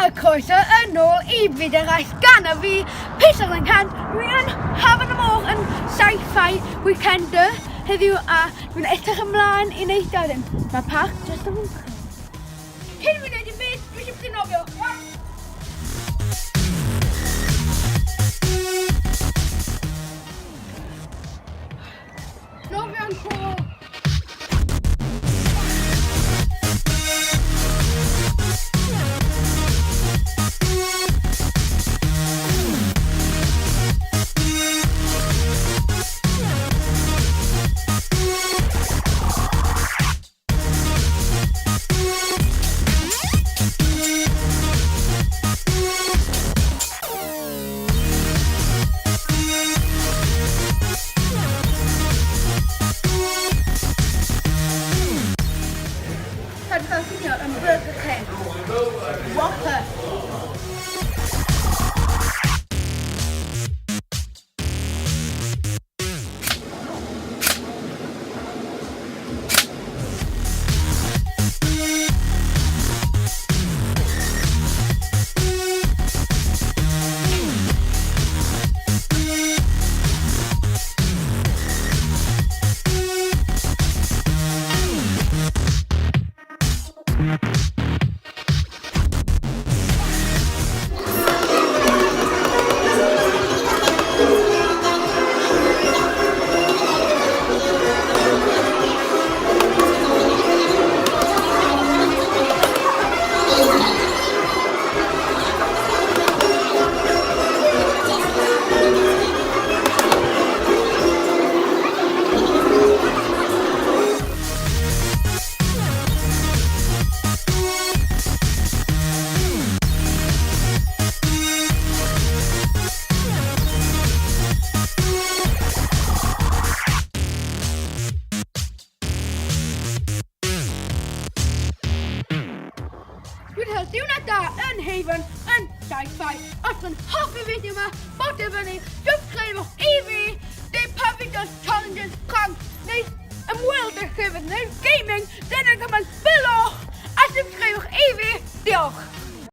A croeso yn ôl i fyd eraill gan y fi, Peter Linghand. Dwi yn Hafan y Môr yn Sci-Fi Weekender heddiw a dwi'n edrych ymlaen i wneud o ddim. Mae parc jyst yn fy Cyn fi wneud dim byd, dwi eisiau mynd i nofio. Nofio'n cool. Rhaid cael cinio yn Burger King. Whopper. Dwi'n cael diwrnod da yn Haven yn Sci-Fi. Os ti'n hoffi fideo yma, bod e fyny, subscribe i fi, dim pa fideos, challenges, prank, neu ymweld â'r llefydd neu gaming, dyna cymaint below, a subscribewch i fi. Diolch!